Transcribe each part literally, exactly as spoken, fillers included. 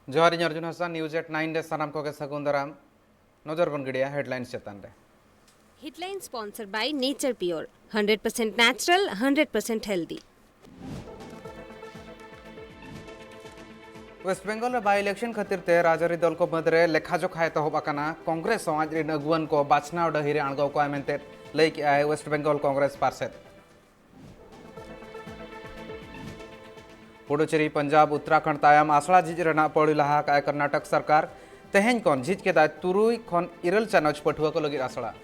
ᱡᱚᱦᱟᱨ, ᱤᱧ ᱚᱨᱡᱩᱱ ᱦᱟᱸᱥᱫᱟ, news at nine ᱨᱮ ᱥᱟᱱᱟᱢ ᱠᱚᱜᱮ ᱥᱟᱹᱜᱩᱱ ᱫᱟᱨᱟᱢ᱾ ᱱᱚᱡᱚᱨ ᱵᱚᱱ ᱜᱤᱰᱤᱭᱟ ᱦᱮᱰᱞᱟᱭᱤᱱᱥ ᱪᱮᱛᱟᱱ ᱨᱮ᱾ Headline sponsored by Nature Pure, hundred percent natural, hundred percent healthy. West Bengal ᱨᱮ ᱵᱟᱭ ᱤᱞᱮᱠᱥᱚᱱ ᱠᱷᱟᱹᱛᱤᱨ ᱛᱮ ᱨᱟᱡᱽᱟᱹᱨᱤ ᱫᱚᱞ ᱠᱚ ᱢᱩᱫᱽᱨᱮ ᱞᱮᱠᱷᱟ ᱡᱚᱠᱷᱟ ᱮᱛᱚᱦᱚᱵ ᱟᱠᱟᱱᱟ᱾ ᱠᱚᱝᱜᱨᱮᱥ ᱦᱚᱸ ᱟᱡ ᱨᱮᱱ ᱟᱹᱜᱩᱣᱟᱹᱱ ᱠᱚ ᱵᱟᱪᱷᱱᱟᱣ ᱰᱟᱹᱦᱤ ᱨᱮ ᱟᱬᱜᱚ ᱠᱚᱣᱟ ᱢᱮᱱᱛᱮ ᱞᱟᱹᱭ ᱠᱮᱫᱼᱟᱭ ᱳᱭᱮᱥᱴ ᱵᱮᱝᱜᱚᱞ ᱠᱚᱝᱜᱨᱮᱥ ᱯᱟᱨᱥᱮᱛ᱾ ᱯᱩᱰᱩᱪᱮᱨᱤ, ᱯᱚᱧᱡᱟᱵᱽ, ᱩᱛᱛᱚᱨᱟᱠᱷᱚᱸᱰ ᱛᱟᱭᱚᱢ ᱟᱥᱲᱟ ᱡᱷᱤᱡ ᱨᱮᱱᱟᱜ ᱯᱟᱹᱣᱲᱤ ᱞᱟᱦᱟ ᱟᱠᱟᱫᱼᱟᱭ ᱠᱚᱨᱱᱟᱴᱚᱠ ᱥᱚᱨᱠᱟᱨ᱾ ᱛᱮᱦᱮᱧ ᱠᱷᱚᱱ ᱡᱷᱤᱡ ᱠᱮᱫᱟᱭ ᱛᱩᱨᱩᱭ ᱠᱷᱚᱱ ᱤᱨᱟᱹᱞ ᱪᱟᱱᱟᱪ ᱯᱟᱹᱴᱷᱩᱣᱟᱹ ᱠᱚ ᱞᱟᱹᱜᱤᱫ ᱟᱥᱲᱟ᱾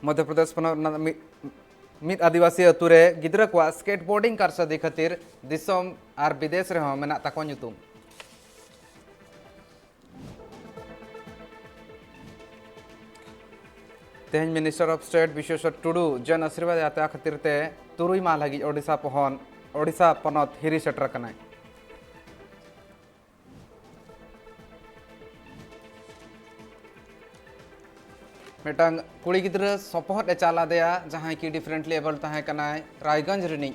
ᱢᱚᱫᱷᱭᱚ ᱯᱨᱚᱫᱮᱥ ᱯᱚᱱᱚᱛ ᱨᱮᱱᱟᱜ ᱢᱤᱫ, ᱢᱤᱫ ᱟᱹᱫᱤᱵᱟᱹᱥᱤ ᱟᱹᱛᱩ ᱨᱮ ᱜᱤᱫᱽᱨᱟᱹ ᱠᱚᱣᱟᱜ ᱥᱠᱮᱴᱵᱳᱨᱰᱤᱝ ᱠᱟᱨᱥᱟᱫᱤ ᱠᱷᱟᱹᱛᱤᱨ ᱫᱤᱥᱚᱢ ᱟᱨ ᱵᱤᱫᱮᱥ ᱨᱮᱦᱚᱸ ᱢᱮᱱᱟᱜ ᱛᱟᱠᱚᱣᱟ ᱧᱩᱛᱩᱢ᱾ ᱛᱮᱦᱮᱧ Minister of State ᱵᱤᱥᱣᱮᱥᱣᱚᱨ ᱴᱩᱰᱩ ᱡᱚᱱ ᱟᱥᱤᱨᱵᱟᱫᱽ ᱭᱟᱛᱨᱟ ᱠᱷᱟᱹᱛᱤᱨ ᱛᱮ ᱛᱩᱨᱩᱭ ᱢᱟᱦᱟ ᱞᱟᱹᱜᱤᱫ ᱳᱰᱤᱥᱟ ᱯᱚᱦᱚᱱ, ᱳᱰᱤᱥᱟ ᱯᱚᱱᱚᱛ ᱦᱤᱨᱤ ᱥᱮᱴᱮᱨ ᱟᱠᱟᱱᱟᱭ᱾ ᱢᱤᱫᱴᱟᱝ ᱠᱩᱲᱤ ᱜᱤᱫᱽᱨᱟᱹ ᱥᱚᱯᱚᱦᱚᱫ ᱮ ᱪᱟᱞ ᱟᱫᱮᱭᱟ, ᱡᱟᱦᱟᱸᱭ ᱠᱤ ᱰᱤᱯᱷᱟᱨᱮᱱᱴᱞᱤ ᱮᱵᱚᱞ ᱛᱟᱦᱮᱸ ᱠᱟᱱᱟᱭ, ᱨᱟᱭᱜᱚᱸᱡᱽ ᱨᱤᱱᱤᱡ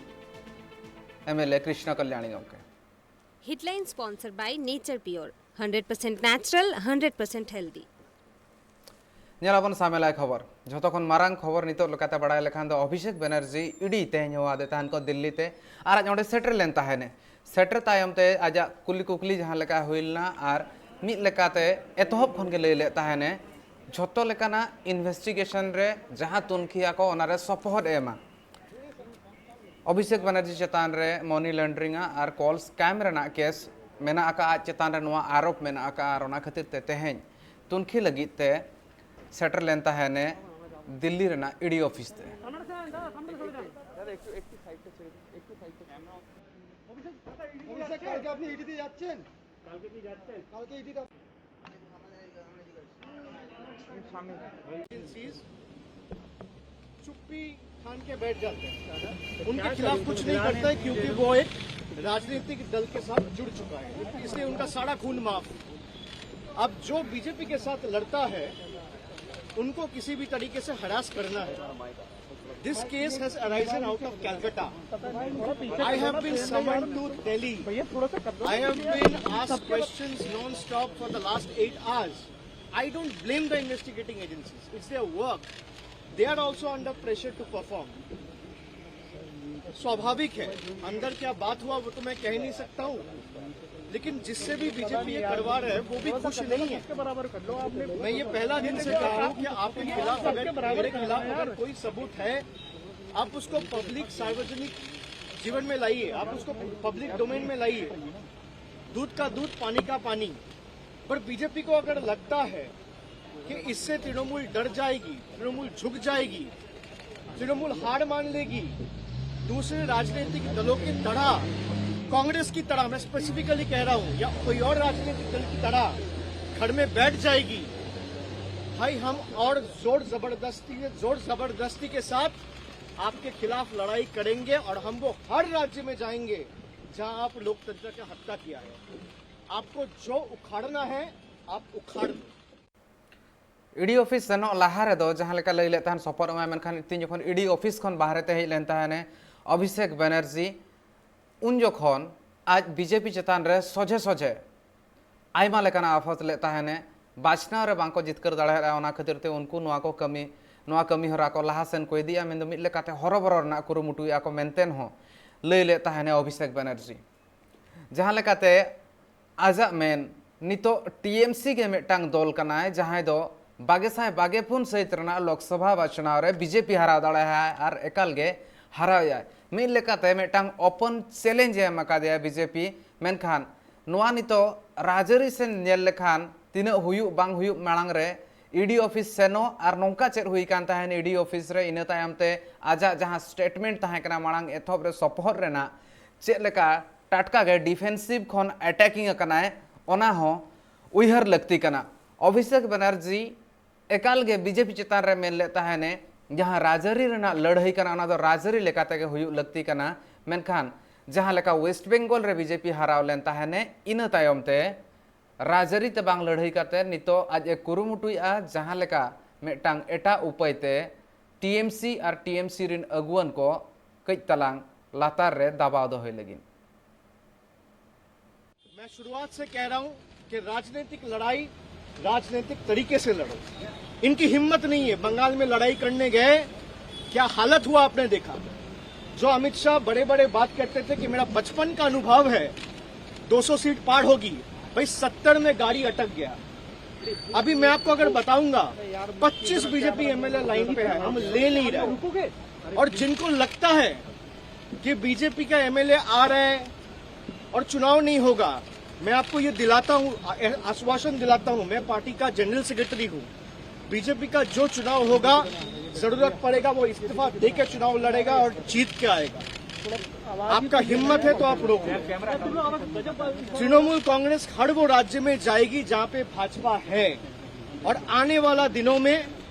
ᱮᱢ ᱮᱞ ᱮ ᱠᱨᱤᱥᱱᱚ ᱠᱟᱞᱭᱟᱬᱤ ᱜᱚᱢᱠᱮ᱾ Headline sponsored by Nature Pure, hundred percent natural, hundred percent healthy. ᱧᱮᱞᱟᱵᱚᱱ ᱥᱟᱢᱮᱞᱟᱭ ᱠᱷᱚᱵᱚᱨ᱾ ᱡᱷᱚᱛᱚ ᱠᱷᱚᱱ ᱢᱟᱨᱟᱝ ᱠᱷᱚᱵᱚᱨ ᱱᱤᱛᱚᱜ ᱞᱮᱠᱟᱛᱮ ᱵᱟᱲᱟᱭ ᱞᱮᱠᱷᱟᱱ ᱫᱚ ᱚᱵᱷᱤᱥᱮᱠ ᱵᱮᱱᱟᱨᱡᱤ ᱤᱰᱤ ᱛᱮᱦᱮᱧ ᱦᱚᱦᱚ ᱟᱫᱮ ᱛᱟᱦᱮᱱ ᱠᱚ ᱫᱤᱞᱞᱤ ᱛᱮ, ᱟᱨ ᱟᱡ ᱚᱸᱰᱮ ᱥᱮᱴᱮᱨ ᱞᱮᱱ ᱛᱟᱦᱮᱱᱮ᱾ ᱥᱮᱴᱮᱨ ᱛᱟᱭᱚᱢ ᱛᱮ ᱟᱡᱟᱜ ᱠᱩᱞᱤ ᱠᱩᱠᱞᱤ ᱡᱟᱦᱟᱸ ᱞᱮᱠᱟ ᱦᱩᱭ ᱞᱮᱱᱟ, ᱟᱨ ᱢᱤᱫ ᱞᱮᱠᱟᱛᱮ ᱮᱛᱚᱦᱚᱵ ᱠᱷᱚᱱ ᱜᱮ ᱞᱟᱹᱭ ᱞᱮᱫ ᱛᱟᱦᱮᱱᱮ, ᱡᱷᱚᱛᱚ ᱞᱮᱠᱟᱱᱟᱜ ᱤᱱᱵᱷᱮᱥᱴᱤᱜᱮᱥᱚᱱ ᱨᱮ ᱡᱟᱦᱟᱸ ᱛᱩᱱᱠᱷᱤ ᱟᱠᱚ, ᱚᱱᱟᱨᱮ ᱥᱚᱯᱚᱦᱚᱫ ᱮ ᱮᱢᱟ᱾ ᱚᱵᱷᱤᱥᱮᱠ ᱵᱟᱱᱟᱨᱡᱤ ᱪᱮᱛᱟᱱ ᱨᱮ ᱢᱚᱱᱤ ᱞᱚᱱᱰᱨᱤᱝ ᱟᱜ ᱟᱨ ᱠᱚᱞ ᱥᱠᱮᱢ ᱨᱮᱱᱟᱜ ᱠᱮᱥ ᱢᱮᱱᱟᱜ ᱟᱠᱟᱫᱼᱟ, ᱟᱡ ᱪᱮᱛᱟᱱ ᱨᱮ ᱱᱚᱣᱟ ᱟᱨᱳᱯ ᱢᱮᱱᱟᱜ ᱟᱠᱟᱫᱼᱟ, ᱟᱨ ᱚᱱᱟ ᱠᱷᱟᱹᱛᱤᱨ ᱛᱮ ᱛᱮᱦᱮᱧ ᱛᱩᱱᱠᱷᱤ ᱞᱟᱹᱜᱤᱫ ᱛᱮ ᱥᱮᱴᱮᱨ ᱞᱮᱱ ᱛᱟᱦᱮᱱᱮ ᱫᱤᱞᱞᱤ ᱨᱮᱱᱟᱜ ᱤᱰᱤ ᱚᱯᱷᱤᱥ ᱛᱮ᱾ অভিষেক, কালকে আপনি ইডিতে যাচ্ছেন? কালকে কি যাচ্ছেন? কালকে ইডিতে। एजेंसीज चुप्पी ठान के बैठ जाते हैं, उनके खिलाफ कुछ नहीं करते हैं, क्योंकि वो एक राजनीतिक दल के साथ जुड़ चुका है, इसलिए उनका सारा खून माफ। अब जो बीजेपी के साथ लड़ता है, उनको किसी भी तरीके से हरास करना है। This case has arisen out of Calcutta. I have been summoned to Delhi. I have been asked questions non-stop for the last eight hours. I don't blame the investigating agencies. It's their work. They are also under pressure to perform. स्वाभाविक है, अंदर क्या बात हुआ वो तो मैं कह नहीं सकता हूँ, लेकिन जिससे भी बीजेपी ये करवा रहा है वो भी खुश नहीं है। मैं ये पहला दिन से कहा हूँ कि आपके खिलाफ अगर, मेरे खिलाफ अगर कोई सबूत है, आप उसको पब्लिक, सार्वजनिक जीवन में लाइए, आप उसको पब्लिक डोमेन में लाइए। दूध का दूध, पानी का पानी। पर बीजेपी को अगर लगता है कि इससे तृणमूल डर जाएगी, तृणमूल झुक जाएगी, तृणमूल हार मान लेगी, दूसरे राजनीतिक दलों की तरह, कांग्रेस की तरह, मैं स्पेसिफिकली कह रहा हूं, या कोई और राजनीतिक दल की तरह घर में बैठ जाएगी, भाई, हम और जोर जबरदस्ती, जोर जबरदस्ती के साथ आपके खिलाफ लड़ाई करेंगे और हम वो हर राज्य में जाएंगे जहां आप लोकतंत्र का हत्या किया है। आपको जो उखाड़ना है, आप उखाड़ लो। ᱤᱰᱤ ᱚᱯᱷᱤᱥ ᱥᱮᱱᱚᱜ ᱞᱟᱦᱟ ᱨᱮᱫᱚ ᱡᱟᱦᱟᱸ ᱞᱮᱠᱟ ᱞᱟᱹᱭ ᱞᱮᱫ ᱛᱟᱦᱮᱱ ᱥᱚᱯᱚᱫ ᱮᱢᱟᱭ, ᱢᱮᱱᱠᱷᱟᱱ ᱛᱤᱦᱤᱧ ᱡᱚᱠᱷᱚᱱ ᱤᱰᱤ ᱚᱯᱷᱤᱥ ᱠᱷᱚᱱ ᱵᱟᱦᱨᱮ ᱛᱮ ᱦᱮᱡ ᱞᱮᱱ ᱛᱟᱦᱮᱱᱮ ᱚᱵᱷᱤᱥᱮᱠ ᱵᱮᱱᱟᱨᱡᱤ, ᱩᱱ ᱡᱚᱠᱷᱚᱱ ᱟᱡ ᱵᱤᱡᱮᱯᱤ ᱪᱮᱛᱟᱱ ᱨᱮ ᱥᱚᱡᱷᱮ ᱥᱚᱡᱷᱮ ᱟᱭᱢᱟ ᱞᱮᱠᱟᱱᱟᱜ ᱟᱯᱷᱚᱛ ᱞᱮᱫ ᱛᱟᱦᱮᱱᱮ᱾ ᱵᱟᱪᱷᱱᱟᱣ ᱨᱮ ᱵᱟᱝᱠᱚ ᱡᱤᱛᱠᱟᱹᱨ ᱫᱟᱲᱮᱭᱟᱫᱼᱟ, ᱚᱱᱟ ᱠᱷᱟᱹᱛᱤᱨ ᱛᱮ ᱩᱱᱠᱩ ᱱᱚᱣᱟ ᱠᱚ ᱠᱟᱹᱢᱤ, ᱱᱚᱣᱟ ᱠᱟᱹᱢᱤ ᱦᱚᱨᱟ ᱠᱚ ᱞᱟᱦᱟ ᱥᱮᱱ ᱠᱚ ᱤᱫᱤᱭᱟ, ᱢᱮᱱᱫᱚ ᱢᱤᱫ ᱞᱮᱠᱟᱛᱮ ᱦᱚᱨᱚᱵᱚᱨᱚ ᱨᱮᱱᱟᱜ ᱠᱩᱨᱩᱢᱩᱴᱩᱭᱮᱫᱼᱟ ᱠᱚ ᱢᱮᱱᱛᱮᱱ ᱦᱚᱸ ᱞᱟᱹᱭ ᱞᱮᱫ ᱛᱟᱦᱮᱱᱮ ᱚᱵᱷᱤᱥᱮᱠ ᱵᱮᱱᱟᱨᱡᱤ᱾ ᱡᱟᱦᱟᱸ ᱞᱮᱠᱟᱛᱮ ᱟᱡᱟᱜ ᱢᱮᱱ, ᱱᱤᱛᱚᱜ ᱴᱤ ᱮᱢ ᱥᱤ ᱜᱮ ᱢᱤᱫᱴᱟᱝ ᱫᱚᱞ ᱠᱟᱱᱟᱭ ᱡᱟᱦᱟᱸᱭ ᱫᱚ ᱵᱟᱜᱮ ᱥᱟᱭ ᱵᱟᱜᱮ ᱯᱩᱱ ᱥᱟᱹᱦᱤᱛ ᱨᱮᱱᱟᱜ ᱞᱳᱠᱥᱚᱵᱷᱟ ᱵᱟᱪᱷᱱᱟᱣ ᱨᱮ ᱵᱤᱡᱮᱯᱤ ᱦᱟᱨᱟᱣ ᱫᱟᱲᱮᱭᱟᱜᱼᱟᱭ ᱟᱨ ᱮᱠᱟᱞ ᱜᱮ ᱦᱟᱨᱟᱣᱮᱭᱟᱭ᱾ ᱢᱤᱫ ᱞᱮᱠᱟᱛᱮ ᱢᱤᱫᱴᱟᱝ ᱳᱯᱮᱱ ᱪᱮᱞᱮᱧᱡᱽ ᱮ ᱮᱢ ᱟᱠᱟᱫᱮᱭᱟ ᱵᱤᱡᱮᱯᱤ᱾ ᱢᱮᱱᱠᱷᱟᱱ ᱱᱚᱣᱟ ᱱᱤᱛᱚᱜ ᱨᱟᱡᱽᱟᱹᱨᱤ ᱥᱮᱱ ᱧᱮᱞ ᱞᱮᱠᱷᱟᱱ ᱛᱤᱱᱟᱹᱜ ᱦᱩᱭᱩᱜ ᱵᱟᱝ ᱦᱩᱭᱩᱜ ᱢᱟᱲᱟᱝ ᱨᱮ ᱤ ᱰᱤ ᱚᱯᱷᱤᱥ ᱥᱮᱱᱚᱜ ᱟᱨ ᱱᱚᱝᱠᱟ ᱪᱮᱫ ᱦᱩᱭ ᱠᱟᱱ ᱛᱟᱦᱮᱱ ᱤ ᱰᱤ ᱚᱯᱷᱤᱥ ᱨᱮ, ᱤᱱᱟᱹ ᱛᱟᱭᱚᱢ ᱛᱮ ᱟᱡᱟᱜ ᱡᱟᱦᱟᱸ ᱥᱴᱮᱴᱢᱮᱱᱴ ᱛᱟᱦᱮᱸ ᱠᱟᱱᱟ ᱢᱟᱲᱟᱝ ᱮᱛᱚᱦᱚᱵ ᱨᱮ ᱥᱚᱯᱚᱦᱚᱫ ᱨᱮᱱᱟᱜ, ᱪᱮᱫ ᱞᱮᱠᱟ ᱴᱟᱴᱠᱟ ᱜᱮ ᱰᱤᱯᱷᱮᱱᱥᱤᱵᱷ ᱠᱷᱚᱱ ᱮᱴᱮᱠᱤᱝ ᱟᱠᱟᱱᱟᱭ, ᱚᱱᱟ ᱦᱚᱸ ᱩᱭᱦᱟᱹᱨ ᱞᱟᱹᱠᱛᱤ ᱠᱟᱱᱟ᱾ ᱚᱵᱷᱤᱥᱮᱠ ᱵᱮᱱᱟᱨᱡᱤ ᱮᱠᱟᱞ ᱜᱮ ᱵᱤᱡᱮᱯᱤ ᱪᱮᱛᱟᱱ ᱨᱮ ᱢᱮᱱ ᱞᱮᱫ ᱛᱟᱦᱮᱱᱮ, ᱡᱟᱦᱟᱸ ᱨᱟᱡᱽᱟᱹᱨᱤ ᱨᱮᱱᱟᱜ ᱞᱟᱹᱲᱦᱟᱹᱭ ᱠᱟᱱᱟ, ᱚᱱᱟ ᱫᱚ ᱨᱟᱡᱽᱟᱹᱨᱤ ᱞᱮᱠᱟ ᱛᱮᱜᱮ ᱦᱩᱭᱩᱜ ᱞᱟᱹᱠᱛᱤ ᱠᱟᱱᱟ᱾ ᱢᱮᱱᱠᱷᱟᱱ ᱡᱟᱦᱟᱸ ᱞᱮᱠᱟ ᱣᱮᱥᱴ ᱵᱮᱝᱜᱚᱞ ᱨᱮ ᱵᱤᱡᱮᱯᱤ ᱦᱟᱨᱟᱣ ᱞᱮᱱ ᱛᱟᱦᱮᱱᱮ, ᱤᱱᱟᱹ ᱛᱟᱭᱚᱢ ᱛᱮ ᱨᱟᱡᱽᱟᱹᱨᱤ ᱛᱮ ᱵᱟᱝ ᱞᱟᱹᱲᱦᱟᱹᱭ ᱠᱟᱛᱮ ᱱᱤᱛᱚᱜ ᱟᱡ ᱮ ᱠᱩᱨᱩᱢᱩᱴᱩᱭᱮᱫᱼᱟ ᱡᱟᱦᱟᱸ ᱞᱮᱠᱟ ᱢᱤᱫᱴᱟᱝ ᱮᱴᱟᱜ ᱩᱯᱟᱹᱭ ᱛᱮ ᱴᱤ ᱮᱢ ᱥᱤ ᱟᱨ ᱴᱤ ᱮᱢ ᱥᱤ ᱨᱤᱱ ᱟᱹᱜᱩᱣᱟᱹᱱ ᱠᱚ ᱠᱟᱹᱡ ᱛᱟᱞᱟᱝ ᱞᱟᱛᱟᱨ ᱨᱮ ᱫᱟᱵᱟᱣ ᱫᱚᱦᱚᱭ ᱞᱟᱹᱜᱤᱫ᱾ मैं शुरुआत से कह रहा हूं कि राजनीतिक लड़ाई राजनीतिक तरीके से लड़ो। इनकी हिम्मत नहीं है, बंगाल में लड़ाई करने गए, क्या हालत हुआ आपने देखा। जो अमित शाह बड़े बड़े बात करते थे कि मेरा बचपन का अनुभव है, दो सौ सीट पार होगी, भाई सत्तर में गाड़ी अटक गया। अभी मैं आपको अगर बताऊंगा, पच्चीस बीजेपी एमएलए लाइन पे है, हम ले नहीं रहे। और जिनको लगता है कि बीजेपी का एमएलए आ रहा है और चुनाव नहीं होगा, मैं आपको ये दिलाता हूँ, आश्वासन दिलाता हूँ, मैं पार्टी का जनरल सेक्रेटरी हूँ। बीजेपी का जो चुनाव होगा, जरूरत पड़ेगा वो इस्तीफा दे के चुनाव लड़ेगा और जीत के आएगा। आपका हिम्मत है तो आप रोक लो। तृणमूल कांग्रेस हर वो राज्य में जाएगी जहाँ पे भाजपा है, और आने वाला दिनों में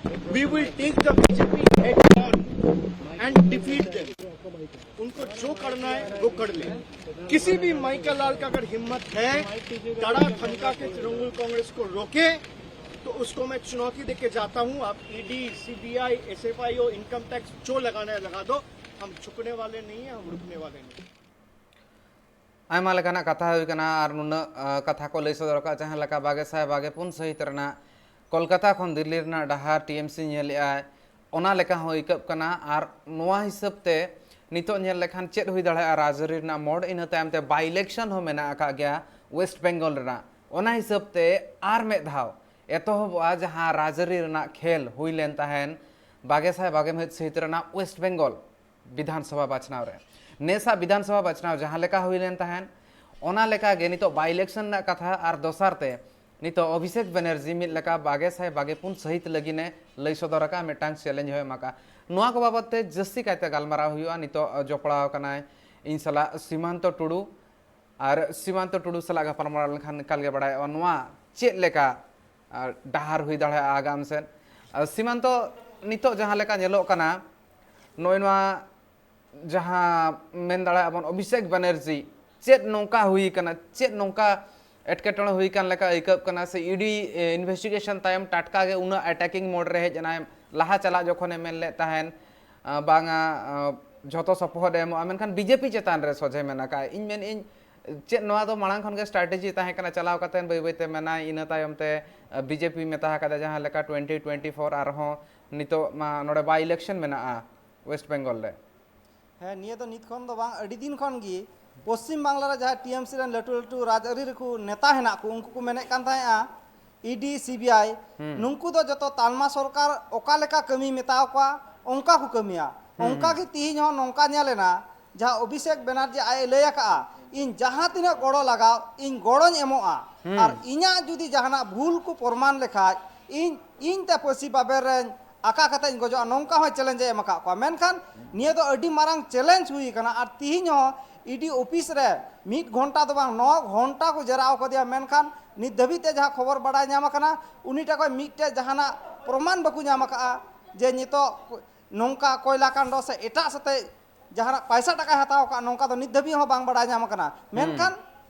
we will take the BJP head on and defeat them। उनको जो करना है वो कर ले। किसी भी माइकल लाल का अगर हिम्मत है तड़ा धमका के तृणमूल कांग्रेस को रोके, तो उसको मैं चुनौती देके जाता हूँ। आप ईडी, सीबीआई, एसएफआई और इनकम टैक्स जो लगाना है लगा दो, हम झुकने वाले नहीं है, हम रुकने वाले नहीं। ᱟᱭᱢᱟ ᱞᱮᱠᱟᱱᱟᱜ ᱠᱟᱛᱷᱟ ᱦᱩᱭ ᱠᱟᱱᱟ ᱟᱨ ᱱᱩᱱᱟᱹᱜ ᱠᱟᱛᱷᱟ ᱠᱚ ᱞᱟᱹᱭ ᱥᱚᱫᱚᱨ ᱟᱠᱟᱫ, ᱡᱟᱦᱟᱸ ᱞᱮᱠᱟ ᱵᱟᱜᱮ ᱥᱟᱭ ᱵᱟᱜᱮ ᱯᱩᱱ ᱥᱟᱹᱦᱤᱛ ᱨᱮᱱᱟᱜ ᱠᱳᱞᱠᱟᱛᱟ ᱠᱷᱚᱱ ᱫᱤᱞᱞᱤ ᱨᱮᱱᱟᱜ ᱰᱟᱦᱟᱨ ᱴᱤ ᱮᱢ ᱥᱤ ᱧᱮᱞᱮᱫᱼᱟᱭ, ᱚᱱᱟ ᱞᱮᱠᱟ ᱦᱚᱸ ᱟᱹᱭᱠᱟᱹᱜ ᱠᱟᱱᱟ᱾ ᱟᱨ ᱱᱚᱣᱟ ᱦᱤᱥᱟᱹᱵ ᱛᱮ ᱱᱤᱛᱚᱜ ᱧᱮᱞ ᱞᱮᱠᱷᱟᱱ ᱪᱮᱫ ᱦᱩᱭ ᱫᱟᱲᱮᱭᱟᱜᱼᱟ ᱨᱟᱡᱽᱟᱹᱨᱤ ᱨᱮᱱᱟᱜ ᱢᱳᱲ, ᱤᱱᱟᱹ ᱛᱟᱭᱚᱢ ᱛᱮ ᱵᱟᱭ ᱤᱞᱮᱠᱥᱚᱱ ᱦᱚᱸ ᱢᱮᱱᱟᱜ ᱟᱠᱟᱫ ᱜᱮᱭᱟ ᱳᱭᱮᱥᱴ ᱵᱮᱝᱜᱚᱞ ᱨᱮᱱᱟᱜ, ᱚᱱᱟ ᱦᱤᱥᱟᱹᱵ ᱛᱮ ᱟᱨ ᱢᱤᱫ ᱫᱷᱟᱣ ᱮᱛᱚᱦᱚᱵᱚᱜᱼᱟ ᱡᱟᱦᱟᱸ ᱨᱟᱡᱽᱟᱹᱨᱤ ᱨᱮᱱᱟᱜ ᱠᱷᱮᱞ ᱦᱩᱭ ᱞᱮᱱ ᱛᱟᱦᱮᱱ ᱵᱟᱜᱮ ᱥᱟᱭ ᱵᱟᱜᱮ ᱢᱤᱫ ᱥᱟᱹᱦᱤᱛ ᱨᱮᱱᱟᱜ ᱳᱭᱮᱥᱴ ᱵᱮᱝᱜᱚᱞ ᱵᱤᱫᱷᱟᱱ ᱥᱚᱵᱷᱟ ᱵᱟᱪᱷᱱᱟᱣ ᱨᱮ᱾ ᱱᱮᱥᱟᱜ ᱵᱤᱫᱷᱟᱱ ᱥᱚᱵᱷᱟ ᱵᱟᱪᱷᱱᱟᱣ ᱡᱟᱦᱟᱸ ᱞᱮᱠᱟ ᱦᱩᱭ ᱞᱮᱱ ᱛᱟᱦᱮᱸᱫ, ᱚᱱᱟ ᱞᱮᱠᱟ ᱜᱮ ᱱᱤᱛᱚᱜ ᱵᱟᱭ ᱤᱞᱮᱠᱥᱚᱱ ᱨᱮᱱᱟᱜ ᱠᱟᱛᱷᱟ ᱟᱨ ᱫᱚᱥᱟᱨ ᱛᱮ ᱱᱤᱛᱚᱜ ᱚᱵᱷᱤᱥᱮᱠ ᱵᱮᱱᱟᱨᱡᱤ ᱢᱤᱫ ᱞᱮᱠᱟ ᱵᱟᱜᱮ ᱥᱟᱭ ᱵᱟᱜᱮ ᱯᱩᱱ ᱥᱟᱹᱦᱤᱛ ᱞᱟᱹᱜᱤᱫ ᱮ ᱞᱟᱹᱭ ᱥᱚᱫᱚᱨ ᱟᱠᱟᱫ, ᱢᱤᱫᱴᱟᱝ ᱪᱮᱞᱮᱧᱡᱽ ᱦᱚᱸ ᱮᱢ ᱟᱠᱟᱫ᱾ ᱱᱚᱣᱟ ᱠᱚ ᱵᱟᱵᱚᱫ ᱛᱮ ᱡᱟᱹᱥᱛᱤ ᱠᱟᱭᱛᱮ ᱜᱟᱞᱢᱟᱨᱟᱣ ᱦᱩᱭᱩᱜᱼᱟ᱾ ᱱᱤᱛᱚᱜ ᱡᱚᱯᱲᱟᱣ ᱟᱠᱟᱱᱟᱭ ᱤᱧ ᱥᱟᱞᱟᱜ ᱥᱤᱢᱟᱱᱛᱚ ᱴᱩᱰᱩ᱾ ᱟᱨ ᱥᱤᱢᱟᱱᱛᱚ ᱴᱩᱰᱩ ᱥᱟᱞᱟᱜ ᱜᱟᱯᱟᱞᱢᱟᱨᱟᱣ ᱞᱮᱱᱠᱷᱟᱱ ᱮᱠᱟᱞ ᱜᱮ ᱵᱟᱲᱟᱭᱚᱜᱼᱟ ᱱᱚᱣᱟ ᱪᱮᱫ ᱞᱮᱠᱟ, ᱟᱨ, ᱰᱟᱦᱟᱨ ᱦᱩᱭ ᱫᱟᱲᱮᱭᱟᱜᱼᱟ ᱟᱜᱟᱢ ᱥᱮᱫ᱾ ᱟᱨ ᱥᱤᱢᱟᱱᱛᱚ, ᱱᱤᱛᱚᱜ ᱡᱟᱦᱟᱸ ᱞᱮᱠᱟ ᱧᱮᱞᱚᱜ ᱠᱟᱱᱟ, ᱱᱚᱜᱼᱚᱭ ᱱᱚᱣᱟ ᱡᱟᱦᱟᱸ ᱢᱮᱱ ᱫᱟᱲᱮᱭᱟᱜᱼᱟ ᱵᱚᱱ ᱚᱵᱷᱤᱥᱮᱠ ᱵᱟᱱᱟᱨᱡᱤ, ᱪᱮᱫ ᱱᱚᱝᱠᱟ ᱦᱩᱭ ᱠᱟᱱᱟ, ᱪᱮᱫ ᱱᱚᱝᱠᱟ ᱮᱴᱠᱮᱴᱚᱬᱮ ᱦᱩᱭ ᱠᱟᱱ ᱞᱮᱠᱟ ᱟᱹᱭᱠᱟᱹᱜ ᱠᱟᱱᱟ ᱥᱮ ᱤ ᱰᱤ investigation ᱛᱟᱭᱚᱢ ᱴᱟᱴᱠᱟ ᱜᱮ ᱩᱱᱟᱹᱜ attacking mode ᱨᱮ ᱦᱮᱡ ᱮᱱᱟᱭ, ᱞᱟᱦᱟ ᱪᱟᱞᱟᱜ ᱡᱚᱠᱷᱚᱱᱮ ᱢᱮᱱ ᱞᱮᱫ ᱛᱟᱦᱮᱱ, ᱟᱸ, ᱵᱟᱝᱟ, ᱟᱸ, ᱡᱷᱚᱛᱚ ᱥᱚᱯᱚᱦᱚᱫ ᱮ ᱮᱢᱚᱜᱼᱟ, ᱢᱮᱱᱠᱷᱟᱱ ᱵᱤᱡᱮᱯᱤ ᱪᱮᱛᱟᱱ ᱨᱮ ᱥᱚᱡᱷᱮ ᱢᱮᱱ ᱟᱠᱟᱫᱼᱟ᱾ ᱤᱧ ᱢᱮᱱᱮᱫ ᱟᱹᱧ, ᱪᱮᱫ ᱱᱚᱣᱟ ᱫᱚ ᱢᱟᱲᱟᱝ ᱠᱷᱚᱱ ᱜᱮ strategy ᱛᱟᱦᱮᱸ ᱠᱟᱱᱟ, ᱪᱟᱞᱟᱣ ᱠᱟᱛᱮ ᱵᱟᱹᱭ ᱵᱟᱹᱭ ᱛᱮ ᱢᱮᱱᱟᱭ, ᱤᱱᱟᱹ ᱛᱟᱭᱚᱢ ᱛᱮ, ᱟᱸ, ᱵᱤᱡᱮᱯᱤ ᱢᱮᱛᱟ ᱟᱠᱟᱫᱟ, ᱡᱟᱦᱟᱸ ᱞᱮᱠᱟ twenty twenty-four ᱟᱨᱦᱚᱸ ᱱᱤᱛᱚᱜ ᱢᱟ ᱱᱚᱰᱮ by election ᱢᱮᱱᱟᱜᱼᱟ ᱳᱭᱮᱥᱴ ᱵᱮᱝᱜᱚᱞ ᱨᱮ᱾ ᱦᱮᱸ, ᱱᱤᱭᱟᱹ ᱫᱚ ᱱᱤᱛ ᱠᱷᱚᱱ ᱫᱚ ᱵᱟᱝ, ᱟᱹᱰᱤ ᱫᱤᱱ ᱠᱷᱚᱱ ᱜᱮ ᱯᱚᱥᱪᱤᱢ ᱵᱟᱝᱞᱟ ᱨᱮ ᱡᱟᱦᱟᱸ ᱴᱤ ᱮᱢ ᱥᱤ ᱨᱮᱱ ᱞᱟᱹᱴᱩ ᱞᱟᱹᱴᱩ ᱨᱟᱡᱽᱟᱹᱨᱤ ᱨᱮᱠᱚ ᱱᱮᱛᱟ ᱦᱮᱱᱟᱜ ᱠᱚ, ᱩᱱᱠᱩ ᱠᱚ ᱢᱮᱱᱮᱫ ᱠᱟᱱ ᱛᱟᱦᱮᱸᱜᱼᱟ, E D, C B I, ᱦᱩᱸ᱾ ᱱᱩᱠᱩ ᱫᱚ ᱡᱚᱛᱚ ᱛᱟᱞᱢᱟ ᱥᱚᱨᱠᱟᱨ ᱚᱠᱟ ᱞᱮᱠᱟ ᱠᱟᱹᱢᱤ ᱢᱮᱛᱟᱣ ᱠᱚᱣᱟ, ᱚᱱᱠᱟ ᱠᱚ ᱠᱟᱹᱢᱤᱭᱟ᱾ ᱦᱩᱸ, ᱚᱱᱠᱟ ᱦᱩᱸ᱾ ᱜᱮ ᱛᱤᱦᱤᱧ ᱦᱚᱸ ᱱᱚᱝᱠᱟ ᱧᱮᱞ ᱮᱱᱟ, ᱡᱟᱦᱟᱸ ᱚᱵᱷᱤᱥᱮᱠ ᱵᱮᱱᱟᱨᱡᱤ ᱟᱡ ᱮ ᱞᱟᱹᱭ ᱟᱠᱟᱜᱼᱟ, "ᱤᱧ ᱡᱟᱦᱟᱸ ᱛᱤᱱᱟᱹᱜ ᱜᱚᱲᱚ ᱞᱟᱜᱟᱣ, ᱤᱧ ᱜᱚᱲᱚᱧ ᱮᱢᱚᱜᱼᱟ, ᱦᱩᱸ᱾ ᱟᱨ ᱤᱧᱟᱹᱜ ᱡᱩᱫᱤ ᱡᱟᱦᱟᱱᱟᱜ ᱵᱷᱩᱞ ᱠᱚ ᱯᱨᱚᱢᱟᱱ ᱞᱮᱠᱷᱟᱡ, ᱤᱧ, ᱤᱧ ᱛᱮ ᱯᱟᱹᱥᱤ ᱵᱟᱵᱮᱨ ᱨᱮᱧ ᱟᱠᱟ ᱠᱟᱛᱮ ᱤᱧ ᱜᱚᱡᱚᱜᱼᱟ", ᱱᱚᱝᱠᱟ ᱦᱚᱸ ᱪᱮᱞᱮᱧᱡᱽ ᱮ ᱮᱢ ᱟᱠᱟᱫ ᱠᱚᱣᱟ᱾ ᱢᱮᱱᱠᱷᱟᱱ ᱱᱤᱭᱟᱹ ᱫᱚ ᱟᱹᱰᱤ ᱢᱟᱨᱟᱝ ᱪᱮᱞᱮᱧᱡᱽ ᱦᱩᱭ ᱟᱠᱟᱱᱟ᱾ ᱟᱨ ᱛᱤᱦᱤᱧ ᱦᱚᱸ ᱤ ᱰᱤ ᱚᱯᱷᱤᱥ ᱨᱮ ᱢᱤᱫ ᱜᱷᱚᱱᱴᱟ ᱫᱚ ᱵᱟᱝ, ᱱᱚ ᱜᱷᱚᱱᱴᱟ ᱠᱚ ᱡᱮᱨᱟᱣ ᱟᱠᱟᱫᱮᱭᱟ, ᱢᱮᱱᱠᱷᱟᱱ ᱱᱤᱛ ᱫᱷᱟᱹᱵᱤᱡ ᱛᱮ ᱡᱟᱦᱟᱸ ᱠᱷᱚᱵᱚᱨ ᱵᱟᱰᱟᱭ ᱧᱟᱢ ᱟᱠᱟᱱᱟ, ᱩᱱᱤ ᱴᱷᱮᱱ ᱠᱷᱚᱱ ᱢᱤᱫᱴᱮᱡ ᱡᱟᱦᱟᱱᱟᱜ ᱯᱨᱚᱢᱟᱱ ᱵᱟᱠᱚ ᱧᱟᱢ ᱟᱠᱟᱫᱼᱟ ᱡᱮ ᱱᱤᱛᱚᱜ ᱱᱚᱝᱠᱟ ᱠᱚᱭᱞᱟ ᱠᱟᱱᱰ ᱥᱮ ᱮᱴᱟᱜ ᱥᱟᱛᱮ ᱡᱟᱦᱟᱱᱟᱜ ᱯᱟᱭᱥᱟ ᱴᱟᱠᱟᱭ ᱦᱟᱛᱟᱣ ᱟᱠᱟᱫ, ᱱᱚᱝᱠᱟ ᱫᱚ ᱱᱤᱛ ᱫᱷᱟᱹᱵᱤᱡ ᱦᱚᱸ ᱵᱟᱝ ᱵᱟᱰᱟᱭ ᱧᱟᱢ ᱟᱠᱟᱱᱟ᱾ ᱦᱩᱸ᱾ ᱢᱮᱱᱠᱷᱟᱱ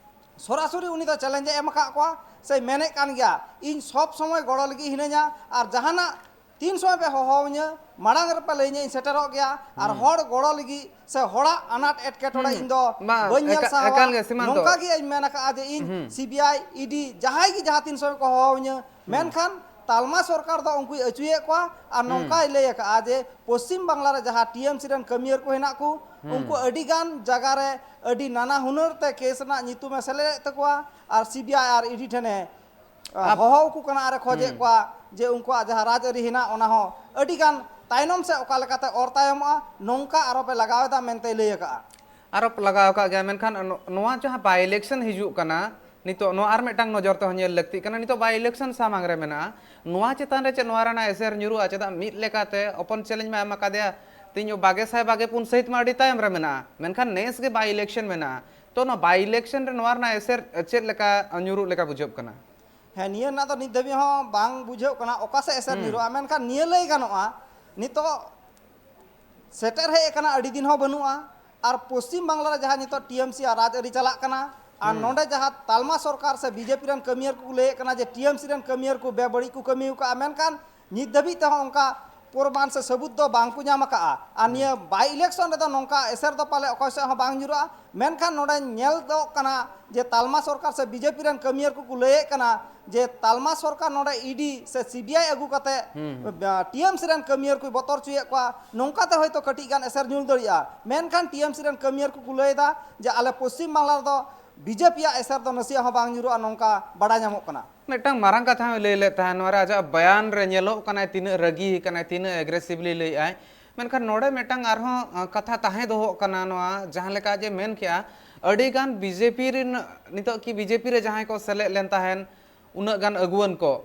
ᱥᱚᱨᱟᱥᱚᱨᱤ ᱩᱱᱤ ᱫᱚ ᱪᱮᱞᱮᱧᱡᱽ ᱮ ᱮᱢ ᱟᱠᱟᱫ ᱠᱚᱣᱟ, ᱥᱮ ᱢᱮᱱᱮᱫ ᱠᱟᱱ ᱜᱮᱭᱟ, "ᱤᱧ ᱥᱚᱵ ᱥᱚᱢᱚᱭ ᱜᱚᱲᱚ ᱞᱟᱹᱜᱤᱫ ᱦᱤᱱᱟᱹᱧᱟ, ᱟᱨ ᱡᱟᱦᱟᱱᱟᱜ ᱛᱤᱱ ᱥᱚᱢᱚᱭ ᱯᱮ ᱦᱚᱦᱚᱣᱟᱹᱧᱟᱹ, ᱢᱟᱲᱟᱝ ᱨᱮᱯᱮ ᱞᱟᱹᱭᱟᱹᱧᱟᱹ, ᱤᱧ ᱥᱮᱴᱮᱨᱚᱜ ᱜᱮᱭᱟ, ᱟᱨ ᱦᱩᱸ᱾ ᱦᱚᱲ ᱜᱚᱲᱚ ᱞᱟᱹᱜᱤᱫ ᱥᱮ ᱦᱚᱲᱟᱜ ᱟᱱᱟᱴ ᱮᱴᱠᱮᱴᱚᱬᱮ ᱦᱩᱸ᱾ ᱤᱧ ᱫᱚ ᱵᱟᱝ, ᱵᱟᱹᱧ ᱧᱮᱞ ᱮᱠᱟ-, ᱥᱟᱦᱟᱣᱟ", ᱮᱠᱟᱞ ᱜᱮ ᱥᱤᱢᱟᱱᱛᱚ᱾ ᱱᱚᱝᱠᱟ ᱜᱮ ᱤᱧ ᱢᱮᱱ ᱟᱠᱟᱫᱼᱟ ᱡᱮ ᱤᱧ ᱦᱩᱸ᱾ C B I, E D, ᱡᱟᱦᱟᱸᱭ ᱜᱮ ᱡᱟᱦᱟᱸ ᱛᱤᱱ ᱥᱚᱢᱚᱭ ᱠᱚ ᱦᱚᱦᱚᱣᱟᱹᱧᱟᱹ, ᱦᱩᱸ᱾ ᱢᱮᱱᱠᱷᱟᱱ ᱛᱟᱞᱢᱟ ᱥᱚᱨᱠᱟᱨ ᱫᱚ ᱩᱱᱠᱩᱭ ᱟᱹᱪᱩᱭᱮᱫ ᱠᱚᱣᱟ, ᱟᱨ ᱦᱩᱸ᱾ ᱱᱚᱝᱠᱟᱭ ᱞᱟᱹᱭ ᱟᱠᱟᱫᱼᱟ ᱡᱮ ᱯᱚᱥᱪᱤᱢ ᱵᱟᱝᱞᱟ ᱨᱮ ᱡᱟᱦᱟᱸ ᱴᱤ ᱮᱢ ᱥᱤ ᱨᱮᱱ ᱠᱟᱹᱢᱤᱭᱟᱹ ᱠᱚ ᱦᱮᱱᱟᱜ ᱠᱚ, ᱦᱩᱸ᱾ ᱩᱱᱠᱩ ᱟᱹᱰᱤ ᱜᱟᱱ ᱡᱟᱭᱜᱟ ᱨᱮ ᱟᱹᱰᱤ ᱱᱟᱱᱟ ᱦᱩᱱᱟᱹᱨ ᱛᱮ ᱠᱮᱥ ᱨᱮᱱᱟᱜ ᱧᱩᱛᱩᱢᱮ ᱥᱮᱞᱮᱫ ᱮᱫ ᱛᱟᱠᱚᱣᱟ, ᱟᱨ C B I R E D ᱴᱷᱮᱱᱮ, ᱟ, ᱟᱯ-, ᱦᱚᱦᱚ ᱟᱠᱚ ᱠᱟᱱᱟ ᱟᱨᱮ ᱠᱷᱚᱡᱮᱫ ᱦᱩᱸ᱾ ᱠᱚᱣᱟ ᱡᱮ ᱩᱱᱠᱩᱣᱟᱜ ᱡᱟᱦᱟᱸ ᱨᱟᱡᱽᱟᱹᱨᱤ ᱦᱮᱱᱟᱜ, ᱚᱱᱟ ᱦᱚᱸ ᱟᱹᱰᱤ ᱜᱟᱱ ᱛᱟᱭᱱᱚᱢ ᱥᱮᱫ ᱚᱠᱟ ᱞᱮᱠᱟᱛᱮ ᱚᱨ ᱛᱟᱭᱚᱢᱚᱜᱼᱟ, ᱱᱚᱝᱠᱟ ᱟᱨᱚ ᱯᱮ ᱞᱟᱜᱟᱣ ᱮᱫᱟ ᱢᱮᱱᱛᱮᱭ ᱞᱟᱹᱭ ᱟᱠᱟᱫᱼᱟ᱾ ᱟᱨᱚ ᱞᱟᱜᱟᱣ ᱟᱠᱟᱫ ᱜᱮᱭᱟ, ᱢᱮᱱᱠᱷᱟᱱ ᱱᱚ-, ᱱᱚᱣᱟ ᱡᱟᱦᱟᱸ by election ᱦᱤᱡᱩᱜ ᱠᱟᱱᱟ, ᱱᱤᱛᱚᱜ ᱱᱚᱣᱟ ᱟᱨ ᱢᱤᱫᱴᱟᱝ ᱱᱚᱡᱚᱨ ᱛᱮᱦᱚᱸ ᱧᱮᱞ ᱞᱟᱹᱠᱛᱤᱜ ᱠᱟᱱᱟ᱾ ᱱᱤᱛᱚᱜ by election ᱥᱟᱢᱟᱝ ᱨᱮ ᱢᱮᱱᱟᱜᱼᱟ, ᱱᱚᱣᱟ ᱪᱮᱛᱟᱱ ᱨᱮ ᱪᱮᱫ ᱱᱚᱣᱟ ᱨᱮᱱᱟᱜ ᱮᱥᱮᱨ ᱧᱩᱨᱩᱜᱼᱟ? ᱪᱮᱫᱟᱜ ᱢᱤᱫ ᱞᱮᱠᱟᱛᱮ open challenge ᱢᱟ ᱮᱢ ᱟᱠᱟᱫᱮᱭᱟ, ᱛᱮᱦᱮᱧ ᱵᱟᱜᱮ ᱥᱟᱭ ᱵᱟᱜᱮ ᱯᱩᱱ ᱥᱟᱹᱦᱤᱛ ᱢᱟ ᱟᱹᱰᱤ ᱛᱟᱭᱚᱢ ᱨᱮ ᱢᱮᱱᱟᱜᱼᱟ, ᱢᱮᱱᱠᱷᱟᱱ ᱱᱮᱥ ᱜᱮ by election ᱢᱮᱱᱟᱜᱼᱟ᱾ ᱛᱚ ᱱᱚᱣᱟ by election ᱨᱮ ᱱᱚᱣᱟ ᱨᱮᱱᱟᱜ ᱮᱥᱮᱨ ᱪᱮᱫ ᱞᱮᱠᱟ ᱧᱩᱨᱩᱜ ᱞᱮᱠᱟ ᱵᱩᱡᱷᱟᱹᱜ ᱠᱟᱱᱟ? ᱦᱮᱸ, ᱱᱤᱭᱟᱹ ᱨᱮᱱᱟᱜ ᱫᱚ ᱱᱤᱛ ᱫᱷᱟᱹᱵᱤᱡ ᱦᱚᱸ ᱵᱟᱝ ᱵᱩᱡᱷᱟᱹᱜ ᱠᱟᱱᱟ ᱚᱠᱟ ᱥᱮᱫ ᱮᱥᱮᱨ ᱦᱩᱸ᱾ ᱧᱩᱨᱩᱜᱼᱟ, ᱢᱮᱱᱠᱷᱟᱱ ᱱᱤᱭᱟᱹ ᱞᱟᱹᱭ ᱜᱟᱱᱚᱜᱼᱟ, ᱱᱤᱛᱚᱜ ᱥᱮᱴᱮᱨ ᱦᱮᱡ ᱟᱠᱟᱱᱟ, ᱟᱹᱰᱤ ᱫᱤᱱ ᱦᱚᱸ ᱵᱟᱹᱱᱩᱜᱼᱟ᱾ ᱟᱨ ᱯᱚᱥᱪᱤᱢ ᱵᱟᱝᱞᱟ ᱨᱮ ᱡᱟᱦᱟᱸ ᱱᱤᱛᱚᱜ ᱴᱤ ᱮᱢ ᱥᱤ ᱟᱨ ᱨᱟᱡᱽᱟᱹᱨᱤ ᱪᱟᱞᱟᱜ ᱠᱟᱱᱟ, ᱟᱨ ᱦᱩᱸ᱾ ᱱᱚᱰᱮ ᱡᱟᱦᱟᱸ ᱛᱟᱞᱢᱟ ᱥᱚᱨᱠᱟᱨ ᱥᱮ ᱵᱤ ᱡᱮ ᱯᱤ ᱨᱮᱱ ᱠᱟᱹᱢᱤᱭᱟᱹ ᱠᱚ ᱞᱟᱹᱭᱮᱫ ᱠᱟᱱᱟ ᱡᱮ ᱴᱤ ᱮᱢ ᱥᱤ ᱨᱮᱱ ᱠᱟᱹᱢᱤᱭᱟᱹ ᱠᱚ ᱵᱮᱵᱟᱹᱲᱤᱡ ᱠᱚ ᱠᱟᱹᱢᱤ ᱟᱠᱟᱫᱼᱟ, ᱢᱮᱱᱠᱷᱟᱱ ᱱᱤᱛ ᱫᱷᱟᱹᱵᱤᱡ ᱛᱮᱦᱚᱸ ᱚᱱᱠᱟ ᱯᱨᱚᱢᱟᱱ ᱥᱮ ᱥᱟᱹᱵᱩᱛ ᱫᱚ ᱵᱟᱝ ᱠᱚ ᱧᱟᱢ ᱟᱠᱟᱫᱼᱟ᱾ ᱟᱨ ᱱᱤᱭᱟᱹ ᱵᱟᱭ ᱤᱞᱮᱠᱥᱚᱱ ᱨᱮᱫᱚ ᱱᱚᱝᱠᱟ ᱮᱥᱮᱨ ᱫᱚ ᱯᱟᱞᱮ ᱚᱠᱚᱭ ᱥᱮᱫ ᱦᱚᱸ ᱵᱟᱝ ᱧᱩᱨᱩᱜᱼᱟ᱾ ᱢᱮᱱᱠᱷᱟᱱ ᱱᱚᱰᱮ ᱧᱮᱞᱚᱜ ᱠᱟᱱᱟ ᱡᱮ ᱛᱟᱞᱢᱟ ᱥᱚᱨᱠᱟᱨ ᱥᱮ ᱵᱤᱡᱮᱯᱤ ᱨᱮᱱ ᱠᱟᱹᱢᱤᱭᱟᱹ ᱠᱚᱠᱚ ᱞᱟᱹᱭᱮᱫ ᱠᱟᱱᱟ ᱡᱮ ᱛᱟᱞᱢᱟ ᱥᱚᱨᱠᱟᱨ ᱱᱚᱰᱮ ᱤᱰᱤ ᱥᱮ ᱥᱤᱵᱤᱟᱭ ᱟᱹᱜᱩ ᱠᱟᱛᱮ ᱦᱩᱸ, ᱦᱩᱸ᱾ ᱴᱤᱮᱢᱥᱤ ᱨᱮᱱ ᱠᱟᱹᱢᱤᱭᱟᱹ ᱠᱚ ᱵᱚᱛᱚᱨ ᱦᱚᱪᱚᱭᱮᱫ ᱠᱚᱣᱟ, ᱱᱚᱝᱠᱟᱛᱮ ᱦᱚᱭᱛᱳ ᱠᱟᱹᱴᱤᱡ ᱜᱟᱱ ᱮᱥᱮᱨ ᱧᱩᱨ ᱫᱟᱲᱮᱭᱟᱜᱼᱟ᱾ ᱢᱮᱱᱠᱷᱟᱱ ᱴᱤᱮᱢᱥᱤ ᱨᱮᱱ ᱠᱟᱹᱢᱤᱭᱟᱹ ᱠᱚᱠᱚ ᱞᱟᱹᱭᱮᱫᱟ ᱡᱮ ᱟᱞᱮ ᱯᱚᱥᱪᱤᱢ ᱵᱟᱝᱞᱟ ᱨᱮᱫᱚ ᱵᱤᱡᱮᱯᱤᱭᱟᱜ ᱮᱥᱮᱨ ᱫᱚ ᱱᱟᱥᱮᱭᱟᱜ ᱦᱚᱸ ᱵᱟᱝ ᱧᱩᱨᱩᱜᱼᱟ, ᱱᱚᱝᱠᱟ ᱵᱟᱰᱟᱭ ᱧᱟᱢᱚᱜ ᱠᱟᱱᱟ᱾ ᱢᱤᱫᱴᱟᱝ ᱢᱟᱨᱟᱝ ᱠᱟᱛᱷᱟ ᱦᱚᱸᱭ ᱞᱟᱹᱭ ᱞᱮᱫ ᱛᱟᱦᱮᱸᱫ ᱱᱚᱣᱟ ᱨᱮ, ᱟᱡᱟᱜ ᱵᱚᱭᱟᱱ ᱨᱮ ᱧᱮᱞᱚᱜ ᱠᱟᱱᱟᱭ ᱛᱤᱱᱟᱹᱜ ᱨᱟᱹᱜᱤ ᱠᱟᱱᱟᱭ, ᱛᱤᱱᱟᱹᱜ ᱮᱜᱽᱨᱮᱥᱤᱵᱷᱞᱤ ᱞᱟᱹᱭᱮᱫ ᱟᱭ᱾ ᱢᱮᱱᱠᱷᱟᱱ ᱱᱚᱰᱮ ᱢᱤᱫᱴᱟᱝ ᱟᱨᱦᱚᱸ, ᱟᱸ, ᱠᱟᱛᱷᱟ ᱛᱟᱦᱮᱸ ᱫᱚᱦᱚᱜ ᱠᱟᱱᱟ, ᱱᱚᱣᱟ ᱡᱟᱦᱟᱸ ᱞᱮᱠᱟ ᱡᱮ ᱢᱮᱱ ᱠᱮᱜᱼᱟ, ᱟᱹᱰᱤ ᱜᱟᱱ ᱵᱤᱡᱮᱯᱤ ᱨᱮᱱ, ᱱᱤᱛᱚᱜ ᱠᱤ ᱵᱤᱡᱮᱯᱤ ᱨᱮ ᱡᱟᱦᱟᱸᱭ ᱠᱚ ᱥᱮᱞᱮᱫ ᱞᱮᱱ ᱛᱟᱦᱮᱸᱱ, ᱩᱱᱟᱹᱜ ᱜᱟᱱ ᱟᱹᱜᱩᱣᱟᱹᱱ ᱠᱚ,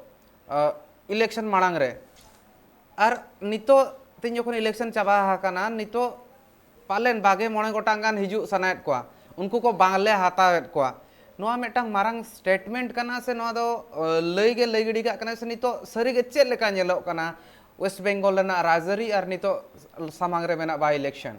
ᱟᱸ, ᱤᱞᱮᱠᱥᱚᱱ ᱢᱟᱲᱟᱝ ᱨᱮ, ᱟᱨ ᱱᱤᱛᱚᱜ ᱛᱮᱦᱮᱧ ᱡᱚᱠᱷᱚᱱ ᱤᱞᱮᱠᱥᱚᱱ ᱪᱟᱵᱟ ᱟᱠᱟᱱᱟ, ᱱᱤᱛᱚᱜ ᱯᱟᱞᱮᱱ ᱵᱟᱜᱮ ᱢᱚᱬᱮ ᱜᱚᱴᱟᱝ ᱜᱟᱱ ᱦᱤᱡᱩᱜ ᱥᱟᱱᱟᱭᱮᱫ ᱠᱚᱣᱟ, ᱩᱱᱠᱩ ᱠᱚ ᱵᱟᱝᱞᱮ ᱦᱟᱛᱟᱣᱮᱫ ᱠᱚᱣᱟ᱾ ᱱᱚᱣᱟ ᱢᱤᱫᱴᱟᱝ ᱢᱟᱨᱟᱝ ᱥᱴᱮᱴᱢᱮᱱᱴ ᱠᱟᱱᱟ ᱥᱮ ᱱᱚᱣᱟ ᱫᱚ, ᱟᱸ, ᱞᱟᱹᱭ ᱜᱮ ᱞᱟᱹᱭ ᱜᱤᱰᱤ ᱠᱟᱜ ᱠᱟᱱᱟ ᱥᱮ ᱱᱤᱛᱚᱜ ᱥᱟᱹᱨᱤ ᱜᱮ ᱪᱮᱫ ᱞᱮᱠᱟ ᱧᱮᱞᱚᱜ ᱠᱟᱱᱟ ᱳᱭᱮᱥᱴ ᱵᱮᱝᱜᱚᱞ ᱨᱮᱱᱟᱜ ᱨᱟᱡᱽᱟᱹᱨᱤ ᱟᱨ ᱱᱤᱛᱚᱜ ᱥᱟᱢᱟᱝ ᱨᱮ ᱢᱮᱱᱟᱜ ᱵᱟᱭ ᱤᱞᱮᱠᱥᱚᱱ?